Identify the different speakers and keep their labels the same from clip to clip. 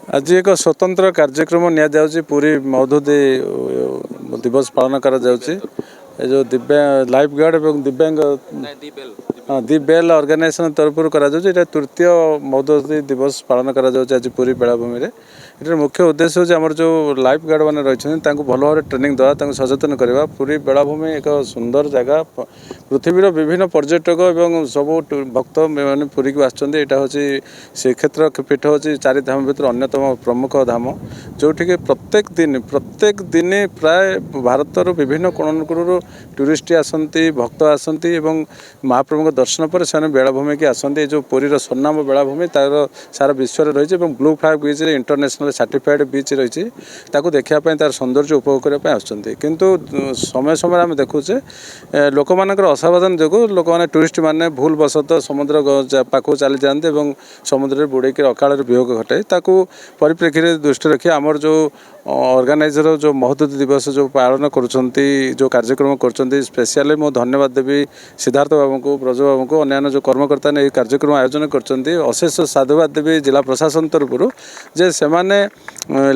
Speaker 1: ଆଜି ଏକ ସ୍ୱତନ୍ତ୍ର କାର୍ଯ୍ୟକ୍ରମ ନିଆଯାଉଛି। ପୁରୀ ମହୋଦଧି ଦିବସ ପାଳନ କରାଯାଉଛି। ଏ ଯେଉଁ ଦିବ୍ୟା ଲାଇଫ୍ ଗାର୍ଡ଼ ଏବଂ ଦିବ୍ୟାଙ୍ଗ, ହଁ, ଦି ବେଲ୍ ଅର୍ଗାନାଇଜେସନ୍ ତରଫରୁ କରାଯାଉଛି। ଏଇଟା ତୃତୀୟ ମହୋଦଧି ଦିବସ ପାଳନ କରାଯାଉଛି ଆଜି ପୁରୀ ବେଳାଭୂମିରେ। ଏଠାରେ ମୁଖ୍ୟ ଉଦ୍ଦେଶ୍ୟ ହେଉଛି ଆମର ଯେଉଁ ଲାଇଫ୍ ଗାର୍ଡ଼ ମାନେ ରହିଛନ୍ତି, ତାଙ୍କୁ ଭଲ ଭାବରେ ଟ୍ରେନିଂ ଦେବା, ତାଙ୍କୁ ସଚେତନ କରିବା। ପୁରୀ ବେଳାଭୂମି ଏକ ସୁନ୍ଦର ଜାଗା। ପୃଥିବୀର ବିଭିନ୍ନ ପର୍ଯ୍ୟଟକ ଏବଂ ସବୁ ଭକ୍ତ ମାନେ ପୁରୀକୁ ଆସୁଛନ୍ତି। ଏଇଟା ହେଉଛି ଶ୍ରୀକ୍ଷେତ୍ର ପୀଠ, ହେଉଛି ଚାରି ଧାମ ଭିତରୁ ଅନ୍ୟତମ ପ୍ରମୁଖ ଧାମ, ଯେଉଁଠିକି ପ୍ରତ୍ୟେକ ଦିନ ପ୍ରାୟ ଭାରତର ବିଭିନ୍ନ କୋଣ ଅନୁକୋଣରୁ ଟୁରିଷ୍ଟ ଆସନ୍ତି, ଭକ୍ତ ଆସନ୍ତି ଏବଂ ମହାପ୍ରଭୁଙ୍କ ଦର୍ଶନ ପରେ ସେମାନେ ବେଳାଭୂମିକି ଆସନ୍ତି। ଏ ଯେଉଁ ପୁରୀର ସୁନାମ ବେଳାଭୂମି, ତାର ସାରା ବିଶ୍ୱରେ ରହିଛି ଏବଂ ବ୍ଲୁ ଫ୍ଲାଗ୍ ବିଚ୍ରେ ଇଣ୍ଟରନ୍ୟାସନାଲ୍ ସାର୍ଟିଫାଏଡ଼୍ ବିଚ୍ ରହିଛି। ତାକୁ ଦେଖିବା ପାଇଁ, ତାର ସୌନ୍ଦର୍ଯ୍ୟ ଉପଭୋଗ କରିବା ପାଇଁ ଆସୁଛନ୍ତି। କିନ୍ତୁ ସମୟ ସମୟରେ ଆମେ ଦେଖୁଛେ, ଲୋକମାନଙ୍କର ଅସାବଧାନ ଯୋଗୁଁ ଲୋକମାନେ, ଟୁରିଷ୍ଟ ମାନେ ଭୁଲ ବଶତଃ ସମୁଦ୍ର ପାଖକୁ ଚାଲିଯାଆନ୍ତି ଏବଂ ସମୁଦ୍ରରେ ବୁଡ଼େଇକି ଅକାଳରେ ବିୟୋଗ ଘଟେ। ତାକୁ ପରିପ୍ରେକ୍ଷୀରେ ଦୃଷ୍ଟି ରଖି ଆମର ଯେଉଁ ଅର୍ଗାନାଇଜର ଯେଉଁ ମହୋଦଧି ଦିବସ ଯେଉଁ ପାଳନ କରୁଛନ୍ତି, ଯେଉଁ କାର୍ଯ୍ୟକ୍ରମ କରୁଛନ୍ତି, ସ୍ପେଶିଆଲି ମୁଁ ଧନ୍ୟବାଦ ଦେବି ସିଦ୍ଧାର୍ଥ ବାବୁଙ୍କୁ, ବ୍ରଜ ବାବୁଙ୍କୁ, ଅନ୍ୟାନ୍ୟ ଯେଉଁ କର୍ମକର୍ତ୍ତା ଏହି କାର୍ଯ୍ୟକ୍ରମ ଆୟୋଜନ କରିଛନ୍ତି। ଅଶେଷ ସାଧୁବାଦ ଦେବି ଜିଲ୍ଲା ପ୍ରଶାସନ ତରଫରୁ ଯେ ସେମାନେ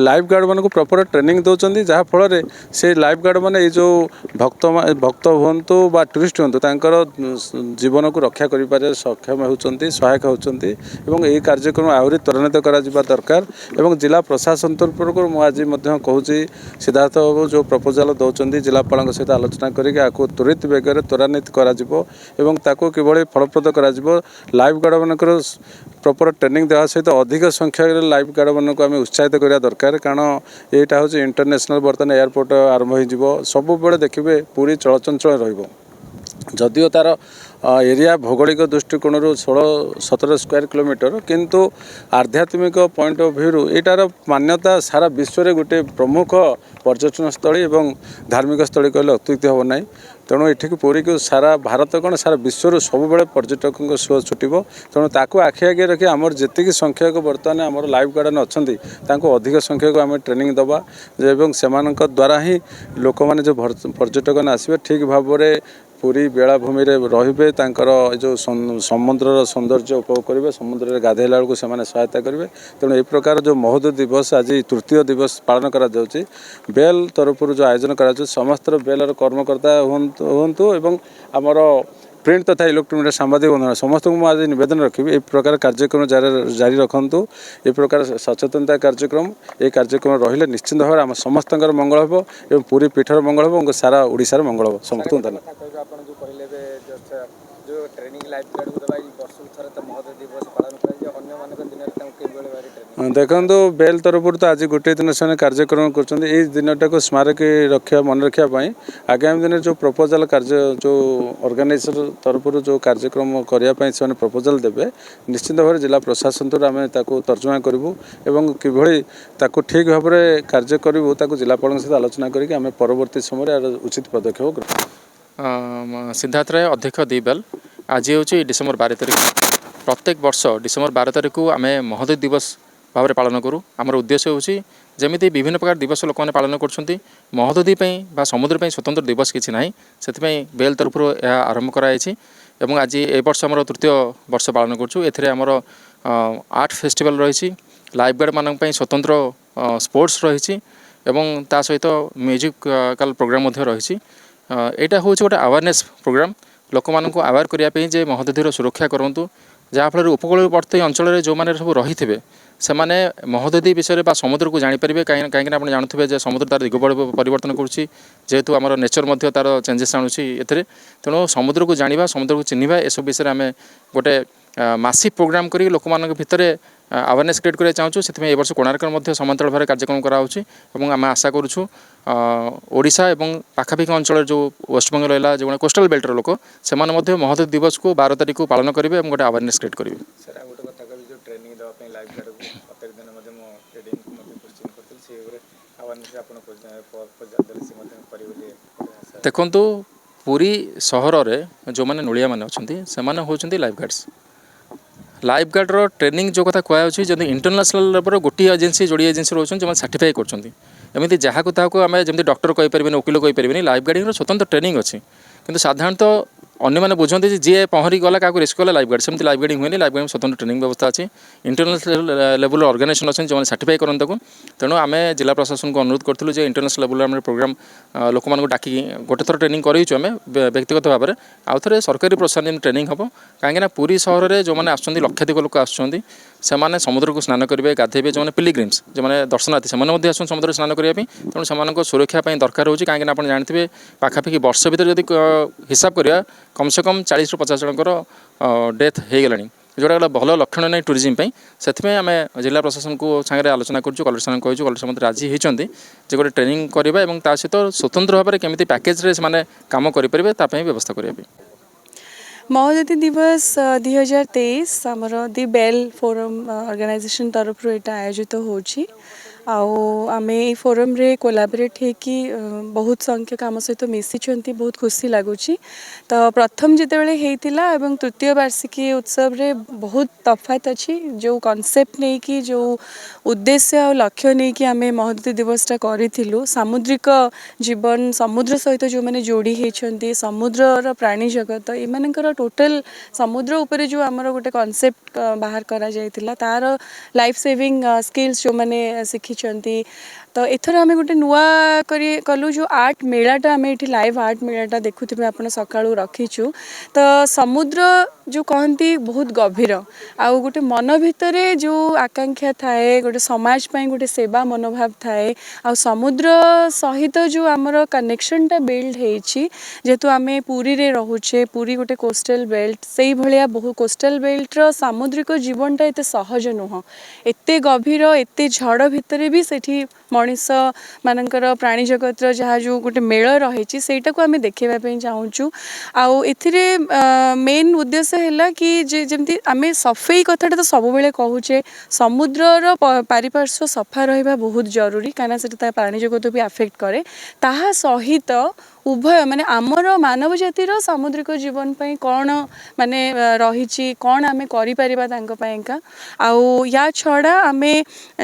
Speaker 1: ଲାଇଫ୍ ଗାର୍ଡ଼ମାନଙ୍କୁ ପ୍ରପର ଟ୍ରେନିଂ ଦେଉଛନ୍ତି, ଯାହାଫଳରେ ସେ ଲାଇଫ୍ ଗାର୍ଡ଼ ମାନେ ଏଇ ଯେଉଁ ଭକ୍ତ ଭକ୍ତ ହୁଅନ୍ତୁ ବା ଟୁରିଷ୍ଟ ହୁଅନ୍ତୁ, ତାଙ୍କର ଜୀବନକୁ ରକ୍ଷା କରିପାରିବାରେ ସକ୍ଷମ ହେଉଛନ୍ତି, ସହାୟକ ହେଉଛନ୍ତି ଏବଂ ଏହି କାର୍ଯ୍ୟକ୍ରମ ଆହୁରି ତ୍ୱରାନ୍ୱିତ କରାଯିବା ଦରକାର। ଏବଂ ଜିଲ୍ଲା ପ୍ରଶାସନ ତରଫରୁ ମୁଁ ଆଜି ମଧ୍ୟ କହୁଛି, ସିଦ୍ଧାର୍ଥ ବାବୁ ଯେଉଁ ପ୍ରପୋଜାଲ ଦେଉଛନ୍ତି, ଜିଲ୍ଲାପାଳଙ୍କ ସହିତ ଆଲୋଚନା କରିକି ଆକୁ ତ୍ୱରିତ ବେଗରେ ତ୍ୱରାନ୍ୱିତ କରାଯିବ ଏବଂ ତାକୁ କିଭଳି ଫଳପ୍ରଦ କରାଯିବ, ଲାଇଫ୍ ଗାର୍ଡ଼ମାନଙ୍କର ପ୍ରପର ଟ୍ରେନିଂ ଦେବା ସହିତ ଅଧିକ ସଂଖ୍ୟାରେ ଲାଇଫ୍ ଗାର୍ଡ଼ମାନଙ୍କୁ ଆମେ ଉତ୍ସାହିତ କରିବା ଦରକାର। କାରଣ ଏଇଟା ହେଉଛି ଇଣ୍ଟରନ୍ୟାସନାଲ୍, ବର୍ତ୍ତମାନ ଏୟାରପୋର୍ଟ ଆରମ୍ଭ ହୋଇଯିବ। ସବୁବେଳେ ଦେଖିବେ ପୁରୀ ଚଳଚଞ୍ଚଳ ରହିବ। ଯଦିଓ ତା'ର ଏରିଆ ଭୌଗୋଳିକ ଦୃଷ୍ଟିକୋଣରୁ 16-17 ସ୍କୋୟାର କିଲୋମିଟର, କିନ୍ତୁ ଆଧ୍ୟାତ୍ମିକ ପଏଣ୍ଟ ଅଫ୍ ଭ୍ୟୁରୁ ଏଇଟାର ମାନ୍ୟତା ସାରା ବିଶ୍ୱରେ ଗୋଟିଏ ପ୍ରମୁଖ ପର୍ଯ୍ୟଟନସ୍ଥଳୀ ଏବଂ ଧାର୍ମିକ ସ୍ଥଳୀ କହିଲେ ଅତ୍ୟୁକ୍ତି ହେବ ନାହିଁ। ତେଣୁ ଏଠିକୁ ପୁରୀକୁ ସାରା ଭାରତ କ'ଣ, ସାରା ବିଶ୍ୱରୁ ସବୁବେଳେ ପର୍ଯ୍ୟଟକଙ୍କ ସୁଅ ଛୁଟିବ। ତେଣୁ ତାକୁ ଆଖି ଆଗରେ ରଖି ଆମର ଯେତିକି ସଂଖ୍ୟକ ବର୍ତ୍ତମାନ ଆମର ଲାଇଫ୍ ଗାର୍ଡ଼ ଅଛନ୍ତି, ତାଙ୍କୁ ଅଧିକ ସଂଖ୍ୟକ ଆମେ ଟ୍ରେନିଂ ଦେବା ଏବଂ ସେମାନଙ୍କ ଦ୍ୱାରା ହିଁ ଲୋକମାନେ ଯେଉଁ ପର୍ଯ୍ୟଟକମାନେ ଆସିବେ, ଠିକ୍ ଭାବରେ ପୁରୀ ବେଳାଭୂମିରେ ରହିବେ, ତାଙ୍କର ଏ ଯେଉଁ ସମୁଦ୍ରର ସୌନ୍ଦର୍ଯ୍ୟ ଉପଭୋଗ କରିବେ, ସମୁଦ୍ରରେ ଗାଧୋଇଲା ବେଳକୁ ସେମାନେ ସହାୟତା କରିବେ। ତେଣୁ ଏହି ପ୍ରକାର ଯେଉଁ ମହୋଦଧି ଦିବସ ଆଜି ତୃତୀୟ ଦିବସ ପାଳନ କରାଯାଉଛି, ବେଲ୍ ତରଫରୁ ଯେଉଁ ଆୟୋଜନ କରାଯାଉଛି, ସମସ୍ତ ବେଲ୍ର କର୍ମକର୍ତ୍ତା ହୁଅନ୍ତୁ ଏବଂ ଆମର ପ୍ରିଣ୍ଟ ତଥା ଇଲେକ୍ଟ୍ରୋନିକ୍ ମିଡ଼ିଆ ସାମ୍ବାଦିକ ବନ୍ଧୁ, ସମସ୍ତଙ୍କୁ ମୁଁ ଆଜି ନିବେଦନ ରଖିବି, ଏହି ପ୍ରକାର କାର୍ଯ୍ୟକ୍ରମ ଜାରି ଜାରି ରଖନ୍ତୁ। ଏ ପ୍ରକାର ସଚେତନତା କାର୍ଯ୍ୟକ୍ରମ, ଏହି କାର୍ଯ୍ୟକ୍ରମ ରହିଲେ ନିଶ୍ଚିନ୍ତ ଭାବରେ ଆମ ସମସ୍ତଙ୍କର ମଙ୍ଗଳ ହେବ ଏବଂ ପୁରୀ ପୀଠର ମଙ୍ଗଳ ହେବ ଏବଂ ସାରା ଓଡ଼ିଶାର ମଙ୍ଗଳ ହେବ। ସମସ୍ତଙ୍କୁ ଧନ୍ୟବାଦ।
Speaker 2: କଥା କହିବେ, ଆପଣ ଯେଉଁ କହିଲେ ଏବେ ଜଷ୍ଟ ଯେଉଁ ଟ୍ରେନିଂ ଲାଇଫ୍ ଗାର୍ଡ଼କୁ ଦେବା, ଏଇ ବର୍ଷକୁ ଥରେ ତ ମହୋଦଧି ଦିବସ ପାଳନ କରାଯାଏ, ଅନ୍ୟମାନଙ୍କ ଦିନରେ ତାଙ୍କୁ କିଭଳି ଭାବରେ ଟ୍ରେନିଂ?
Speaker 1: ଦେଖନ୍ତୁ, ବେଲ୍ ତରଫରୁ ତ ଆଜି ଗୋଟିଏ ଦିନ ସେମାନେ କାର୍ଯ୍ୟକ୍ରମ କରୁଛନ୍ତି। ଏଇ ଦିନଟାକୁ ସ୍ମାରକୀ ରଖିବା, ମନେ ରଖିବା ପାଇଁ ଆଗାମୀ ଦିନରେ ଯେଉଁ ପ୍ରପୋଜାଲ କାର୍ଯ୍ୟ, ଯେଉଁ ଅର୍ଗାନାଇଜର ତରଫରୁ ଯେଉଁ କାର୍ଯ୍ୟକ୍ରମ କରିବା ପାଇଁ ସେମାନେ ପ୍ରପୋଜାଲ ଦେବେ, ନିଶ୍ଚିନ୍ତ ଭାବରେ ଜିଲ୍ଲା ପ୍ରଶାସନ ତରଫରୁ ଆମେ ତାକୁ ତର୍ଜମା କରିବୁ ଏବଂ କିଭଳି ତାକୁ ଠିକ୍ ଭାବରେ କାର୍ଯ୍ୟ କରିବୁ, ତାକୁ ଜିଲ୍ଲାପାଳଙ୍କ ସହିତ ଆଲୋଚନା କରିକି ଆମେ ପରବର୍ତ୍ତୀ ସମୟରେ ଏହାର ଉଚିତ ପଦକ୍ଷେପ ଗ୍ରହଣ
Speaker 3: ସିଦ୍ଧାର୍ଥ ରାୟ, ଅଧ୍ୟକ୍ଷ, ଦି ବେଲ୍। ଆଜି ହେଉଛି ଡିସେମ୍ବର 12 ତାରିଖ। ପ୍ରତ୍ୟେକ ବର୍ଷ ଡିସେମ୍ବର 12 ତାରିଖକୁ ଆମେ ମହୋଦଧି ଦିବସ ଭାବରେ ପାଳନ କରୁ। ଆମର ଉଦ୍ଦେଶ୍ୟ ହେଉଛି, ଯେମିତି ବିଭିନ୍ନ ପ୍ରକାର ଦିବସ ଲୋକମାନେ ପାଳନ କରୁଛନ୍ତି, ମହୋଦଧି ପାଇଁ ବା ସମୁଦ୍ର ପାଇଁ ସ୍ୱତନ୍ତ୍ର ଦିବସ କିଛି ନାହିଁ। ସେଥିପାଇଁ ବେଲ୍ ତରଫରୁ ଏହା ଆରମ୍ଭ କରାଯାଇଛି ଏବଂ ଆଜି ଏ ବର୍ଷ ଆମର ତୃତୀୟ ବର୍ଷ ପାଳନ କରୁଛୁ। ଏଥିରେ ଆମର ଆର୍ଟ ଫେଷ୍ଟିଭାଲ୍ ରହିଛି, ଲାଇଫ୍ ଗାର୍ଡ଼ମାନଙ୍କ ପାଇଁ ସ୍ୱତନ୍ତ୍ର ସ୍ପୋର୍ଟସ୍ ରହିଛି ଏବଂ ତା ସହିତ ମ୍ୟୁଜିକାଲ୍ ପ୍ରୋଗ୍ରାମ୍ ମଧ୍ୟ ରହିଛି। ଏଇଟା ହେଉଛି ଗୋଟେ ଆୱାରନେସ୍ ପ୍ରୋଗ୍ରାମ୍, ଲୋକମାନଙ୍କୁ ଆୱାର କରିବା ପାଇଁ ଯେ ମହୋଦଧିର ସୁରକ୍ଷା କରନ୍ତୁ, ଯାହାଫଳରେ ଉପକୂଳବର୍ତ୍ତୀ ଅଞ୍ଚଳରେ ଯେଉଁମାନେ ସବୁ ରହିଥିବେ, ସେମାନେ ମହୋଦଧି ବିଷୟରେ ବା ସମୁଦ୍ରକୁ ଜାଣିପାରିବେ। କାହିଁକିନା ଆପଣ ଜାଣୁଥିବେ ଯେ ସମୁଦ୍ର ତାର ଦିଗ ପରିବର୍ତ୍ତନ କରୁଛି, ଯେହେତୁ ଆମର ନେଚର ମଧ୍ୟ ତାର ଚେଞ୍ଜେସ୍ ଆଣୁଛି ଏଥିରେ। ତେଣୁ ସମୁଦ୍ରକୁ ଜାଣିବା, ସମୁଦ୍ରକୁ ଚିହ୍ନିବା, ଏସବୁ ବିଷୟରେ ଆମେ ଗୋଟେ ମାସିଭ୍ ପ୍ରୋଗ୍ରାମ୍ କରି ଲୋକମାନଙ୍କ ଭିତରେ ଆୱାରନେସ୍ କ୍ରିଏଟ୍ କରିବାକୁ ଚାହୁଁଛୁ। ସେଥିପାଇଁ ଏ ବର୍ଷ କୋଣାର୍କରେ ମଧ୍ୟ ସମାନ୍ତରାଳ ଭାବରେ କାର୍ଯ୍ୟକ୍ରମ କରାହେଉଛି ଏବଂ ଆମେ ଆଶା କରୁଛୁ ଓଡ଼ିଶା ଏବଂ ପାଖାପାଖି ଅଞ୍ଚଳରେ ଯେଉଁ ୱେଷ୍ଟବେଙ୍ଗଲ ରହିଲା, ଯେଉଁମାନେ କୋଷ୍ଟାଲ ବେଲ୍ଟର ଲୋକ, ସେମାନେ ମଧ୍ୟ ମହୋଦଧି ଦିବସକୁ 12 ତାରିଖକୁ ପାଳନ କରିବେ ଏବଂ ଗୋଟେ ଆୱାରନେସ୍ କ୍ରିଏଟ୍ କରିବେ।
Speaker 2: ସାର୍, ଆଉ ଗୋଟେ କଥା କହିବି, ଯେଉଁ ଟ୍ରେନିଂ ଦେବା ପାଇଁ ଲାଇଫ୍ ଗାର୍ଡ଼କୁ ପ୍ରତ୍ୟେକ ଦିନ ମଧ୍ୟ ମୁଁ ଏଡିଏମ୍କୁ ମଧ୍ୟ କୋଶ୍ଚିନ୍ କରିଥିଲି, ସେ ଉପରେ ଆୱାରନେସ୍ ଆପଣ ପ୍ରପୋଜାଲ ଦେଲେ ସେ ମଧ୍ୟ କରିବେ ବୋଲି ଗୋଟେ ଆଶା।
Speaker 3: ଦେଖନ୍ତୁ, ପୁରୀ ସହରରେ ଯେଉଁମାନେ ନୋଳିଆମାନେ ଅଛନ୍ତି, ସେମାନେ ହେଉଛନ୍ତି ଲାଇଫ୍ ଗାର୍ଡ଼ସ୍। ଲାଇଫ୍ ଗାର୍ଡ଼ର ଟ୍ରେନିଂ ଯେଉଁ କଥା କୁହାଯାଉଛି, ଯଦି ଇଣ୍ଟରନ୍ୟାସନାଲ୍ ଲେଭେଲର ଗୋଟିଏ ଏଜେନ୍ସି, ଯୋଡ଼ିଏ ଏଜେନ୍ସି ରହୁଛନ୍ତି, ଯେଉଁମାନେ ସାର୍ଟିଫାଇ କରୁଛନ୍ତି। ଏମିତି ଯାହାକୁ ତାହାକୁ ଆମେ ଯେମିତି ଡକ୍ଟର କହିପାରିବେନି, ଓକିଲ କହିପାରିବେନି, ଲାଇଫ୍ ଗାର୍ଡ଼ିଂର ସ୍ୱତନ୍ତ୍ର ଟ୍ରେନିଂ ଅଛି। କିନ୍ତୁ ସାଧାରଣତଃ ଅନ୍ୟମାନେ ବୁଝନ୍ତି ଯେ ଯିଏ ପହଁରି ଗଲା, କାହାକୁ ରେସ୍କ୍ୟୁ କଲା, ଲାଇଫ୍ ଗାର୍ଡ଼। ସେମିତି ଲାଇଫ୍ ଗାର୍ଡ଼ିଂ ହୁଏନି। ଲାଇଫ୍ ଗାର୍ଡ଼ିଂ ସ୍ୱତନ୍ତ୍ର ଟ୍ରେନିଂ ବ୍ୟବସ୍ଥା ଅଛି। ଇଣ୍ଟରନ୍ୟାସନାଲ୍ ଲେଭେଲ୍ର ଅର୍ଗାନାଇଜେସନ୍ ଅଛନ୍ତି, ଯେଉଁମାନେ ସାର୍ଟିଫାଇ କରନ୍ତି ତାକୁ। ତେଣୁ ଆମେ ଜିଲ୍ଲା ପ୍ରଶାସନକୁ ଅନୁରୋଧ କରିଥିଲୁ ଯେ ଇଣ୍ଟରନ୍ୟାସନାଲ୍ ଲେଭେଲ୍ର ଆମର ପ୍ରୋଗ୍ରାମ୍ ଲୋକମାନଙ୍କୁ ଡାକିକି ଗୋଟେ ଥର ଟ୍ରେନିଂ କରେଇଛୁ ଆମେ ବ୍ୟକ୍ତିଗତ ଭାବରେ। ଆଉ ଥରେ ସରକାରୀ ପ୍ରୋତ୍ସାହନ ଯେମିତି ଟ୍ରେନିଂ ହେବ, କାହିଁକିନା ପୁରୀ ସହରରେ ଯେଉଁମାନେ ଆସୁଛନ୍ତି, ଲକ୍ଷାଧିକ ଲୋକ ଆସୁଛନ୍ତି, ସେମାନେ ସମୁଦ୍ରକୁ ସ୍ନାନ କରିବେ, ଗାଧେଇବେ। ଯେଉଁମାନେ ପିଲିଗ୍ରିମ୍ସ, ଯେଉଁମାନେ ଦର୍ଶନାର୍ଥୀ, ସେମାନେ ମଧ୍ୟ ଆସୁଛନ୍ତି ସମୁଦ୍ରରେ ସ୍ନାନ କରିବା ପାଇଁ। ତେଣୁ ସେମାନଙ୍କ ସୁରକ୍ଷା ପାଇଁ ଦରକାର ହେଉଛି, କାହିଁକିନା ଆପଣ ଜାଣିଥିବେ, ପାଖାପାଖି ବର୍ଷ ଭିତରେ ଯଦି ହିସାବ କରିବା, କମ୍ ସେ କମ୍ 40ରୁ 50 ଜଣଙ୍କର ଡେଥ୍ ହେଇଗଲାଣି, ଯେଉଁଟା ଗୋଟେ ଭଲ ଲକ୍ଷଣ ନାହିଁ ଟୁରିଜିମ୍ ପାଇଁ। ସେଥିପାଇଁ ଆମେ ଜିଲ୍ଲା ପ୍ରଶାସନକୁ ସାଙ୍ଗରେ ଆଲୋଚନା କରୁଛୁ, କଲେକ୍ଟର ସାଙ୍ଗରେ କହିଛୁ। କଲେକ୍ଟର ମଧ୍ୟ ରାଜି ହେଇଛନ୍ତି ଯେ ଗୋଟେ ଟ୍ରେନିଂ କରିବା ଏବଂ ତା ସହିତ ସ୍ୱତନ୍ତ୍ର ଭାବରେ କେମିତି ପ୍ୟାକେଜରେ ସେମାନେ କାମ କରିପାରିବେ, ତା ପାଇଁ ବ୍ୟବସ୍ଥା କରିବା ପାଇଁ।
Speaker 4: ମହୋଦଧି ଦିବସ 2023 ଆମର ଦି ବେଲ୍ ଫୋରମ୍ ଅର୍ଗାନାଇଜେସନ୍ ତରଫରୁ ଏଇଟା ଆୟୋଜିତ ହେଉଛି। ଆଉ ଆମେ ଏଇ ଫୋରମ୍ରେ କୋଲାବରେଟ୍ ହେଇକି ବହୁତ ସଂଖ୍ୟକ ଆମ ସହିତ ମିଶିଛନ୍ତି, ବହୁତ ଖୁସି ଲାଗୁଛି। ତ ପ୍ରଥମ ଯେତେବେଳେ ହେଇଥିଲା ଏବଂ ତୃତୀୟ ବାର୍ଷିକୀ ଉତ୍ସବରେ ବହୁତ ତଫାତ୍ ଅଛି। ଯେଉଁ କନସେପ୍ଟ ନେଇକି, ଯେଉଁ ଉଦ୍ଦେଶ୍ୟ ଆଉ ଲକ୍ଷ୍ୟ ନେଇକି ଆମେ ମହୋଦଧି ଦିବସଟା କରିଥିଲୁ, ସାମୁଦ୍ରିକ ଜୀବନ, ସମୁଦ୍ର ସହିତ ଯେଉଁମାନେ ଯୋଡ଼ି ହେଇଛନ୍ତି, ସମୁଦ୍ରର ପ୍ରାଣୀ ଜଗତ, ଏମାନଙ୍କର ଟୋଟାଲ ସମୁଦ୍ର ଉପରେ ଯେଉଁ ଆମର ଗୋଟେ କନସେପ୍ଟ ବାହାର କରାଯାଇଥିଲା, ତାର ଲାଇଫ୍ ସେଭିଂ ସ୍କିଲ୍ସ ଯେଉଁମାନେ ଶିଖିଛନ୍ତି, ତ ଏଥର ଆମେ ଗୋଟେ ନୂଆ କରି କଲୁ, ଯେଉଁ ଆର୍ଟ ମେଳାଟା ଆମେ ଏଠି ଲାଇଭ୍ ଆର୍ଟ ମେଳାଟା ଦେଖୁଥିବେ ଆପଣ, ସକାଳୁ ରଖିଛୁ। ତ ସମୁଦ୍ର ଯେଉଁ କହନ୍ତି ବହୁତ ଗଭୀର, ଆଉ ଗୋଟେ ମନ ଭିତରେ ଯେଉଁ ଆକାଂକ୍ଷା ଥାଏ, ଗୋଟେ ସମାଜ ପାଇଁ ଗୋଟେ ସେବା ମନୋଭାବ ଥାଏ, ଆଉ ସମୁଦ୍ର ସହିତ ଯେଉଁ ଆମର କନେକ୍ସନଟା ବିଲ୍ଡ ହେଇଛି, ଯେହେତୁ ଆମେ ପୁରୀରେ ରହୁଛେ, ପୁରୀ ଗୋଟେ କୋଷ୍ଟାଲ ବେଲ୍ଟ, ସେଇଭଳିଆ ବହୁ କୋଷ୍ଟାଲ ବେଲ୍ଟର ସାମୁଦ୍ରିକ ଜୀବନଟା ଏତେ ସହଜ ନୁହଁ। ଏତେ ଗଭୀର, ଏତେ ଝଡ଼ ଭିତରେ ବି ସେଠି ମଣିଷ ମାନଙ୍କର, ପ୍ରାଣୀ ଜଗତର ଯାହା ଯେଉଁ ଗୋଟେ ମେଳ ରହିଛି, ସେଇଟାକୁ ଆମେ ଦେଖେଇବା ପାଇଁ ଚାହୁଁଛୁ। ଆଉ ଏଥିରେ ମେନ୍ ଉଦ୍ଦେଶ୍ୟ ହେଲା କି ଯେ ଯେମିତି ଆମେ ସଫେଇ କଥାଟା ତ ସବୁବେଳେ କହୁଛେ, ସମୁଦ୍ରର ପାରିପାର୍ଶ୍ୱ ସଫା ରହିବା ବହୁତ ଜରୁରୀ, କାହିଁକିନା ସେଟା ତା ପ୍ରାଣୀ ଜଗତ ବି ଆଫେକ୍ଟ କରେ। ତାହା ସହିତ ଉଭୟ ମାନେ ଆମର ମାନବ ଜାତିର ସାମୁଦ୍ରିକ ଜୀବନ ପାଇଁ କ'ଣ ମାନେ ରହିଛି, କ'ଣ ଆମେ କରିପାରିବା ତାଙ୍କ ପାଇଁକା। ଆଉ ୟା ଛଡ଼ା ଆମେ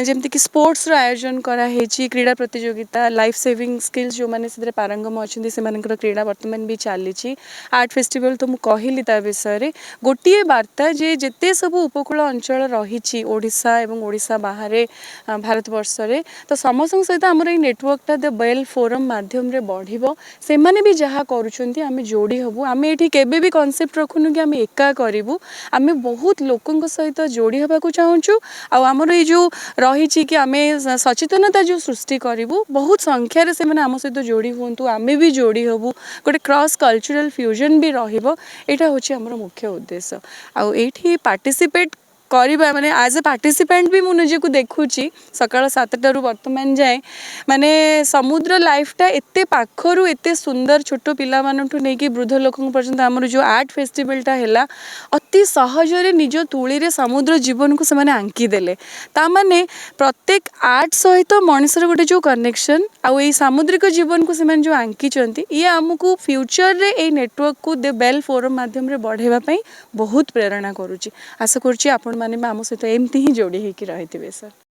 Speaker 4: ଯେମିତିକି ସ୍ପୋର୍ଟସର ଆୟୋଜନ କରାହେଇଛି, କ୍ରୀଡ଼ା ପ୍ରତିଯୋଗିତା, ଲାଇଫ୍ ସେଭିଂ ସ୍କିଲ୍ସ ଯେଉଁମାନେ ସେଥିରେ ପାରଙ୍ଗମ ଅଛନ୍ତି, ସେମାନଙ୍କର କ୍ରୀଡ଼ା ବର୍ତ୍ତମାନ ବି ଚାଲିଛି। ଆର୍ଟ ଫେଷ୍ଟିଭାଲ ତ ମୁଁ କହିଲି ତା ବିଷୟରେ। ଗୋଟିଏ ବାର୍ତ୍ତା ଯେ ଯେତେ ସବୁ ଉପକୂଳ ଅଞ୍ଚଳ ରହିଛି ଓଡ଼ିଶା ଏବଂ ଓଡ଼ିଶା ବାହାରେ ଭାରତବର୍ଷରେ, ତ ସମସ୍ତଙ୍କ ସହିତ ଆମର ଏଇ ନେଟୱାର୍କଟା ଦ ବେଲ୍ ଫୋରମ୍ ମାଧ୍ୟମରେ ବଢ଼ିବ। ସେମାନେ ବି ଯାହା କରୁଛନ୍ତି, ଆମେ ଯୋଡ଼ି ହେବୁ। ଆମେ ଏଠି କେବେ ବି କନସେପ୍ଟ ରଖୁନୁ କି ଆମେ ଏକା କରିବୁ। ଆମେ ବହୁତ ଲୋକଙ୍କ ସହିତ ଯୋଡ଼ି ହେବାକୁ ଚାହୁଁଛୁ। ଆଉ ଆମର ଏଇ ଯେଉଁ ରହିଛି କି ଆମେ ସଚେତନତା ଯେଉଁ ସୃଷ୍ଟି କରିବୁ, ବହୁତ ସଂଖ୍ୟାରେ ସେମାନେ ଆମ ସହିତ ଯୋଡ଼ି ହୁଅନ୍ତୁ, ଆମେ ବି ଯୋଡ଼ି ହେବୁ, ଗୋଟେ କ୍ରସ୍ କଲଚରାଲ୍ ଫ୍ୟୁଜନ୍ ବି ରହିବ। ଏଇଟା ହେଉଛି ଆମର ମୁଖ୍ୟ ଉଦ୍ଦେଶ୍ୟ। ଆଉ ଏଇଠି ପାର୍ଟିସିପେଟ୍ କରିବା ମାନେ ଆଜ୍ ଏ ପାର୍ଟିସିପାଣ୍ଟ ବି ମୁଁ ନିଜକୁ ଦେଖୁଛି, ସକାଳ 7ଟାରୁ ବର୍ତ୍ତମାନ ଯାଏଁ, ମାନେ ସମୁଦ୍ର ଲାଇଫଟା ଏତେ ପାଖରୁ, ଏତେ ସୁନ୍ଦର, ଛୋଟ ପିଲାମାନଠୁ ନେଇକି ବୃଦ୍ଧ ଲୋକଙ୍କ ପର୍ଯ୍ୟନ୍ତ, ଆମର ଯେଉଁ ଆର୍ଟ ଫେଷ୍ଟିଭାଲଟା ହେଲା, ଅତି ସହଜରେ ନିଜ ତୂଳୀରେ ସମୁଦ୍ର ଜୀବନକୁ ସେମାନେ ଆଙ୍କିଦେଲେ। ତା ମାନେ ପ୍ରତ୍ୟେକ ଆର୍ଟ ସହିତ ମଣିଷର ଗୋଟେ ଯେଉଁ କନେକ୍ସନ୍ ଆଉ ଏଇ ସାମୁଦ୍ରିକ ଜୀବନକୁ ସେମାନେ ଯେଉଁ ଆଙ୍କିଛନ୍ତି, ଇଏ ଆମକୁ ଫ୍ୟୁଚରରେ ଏଇ ନେଟୱାର୍କକୁ ଦ ବେଲ୍ ଫୋରମ୍ ମାଧ୍ୟମରେ ବଢ଼ାଇବା ପାଇଁ ବହୁତ ପ୍ରେରଣା କରୁଛି। ଆଶା କରୁଛି ଆପଣମାନେ ବି ଆମ ସହିତ ଏମିତି ହିଁ ଯୋଡ଼ି ହେଇକି ରହିଥିବେ ସାର୍।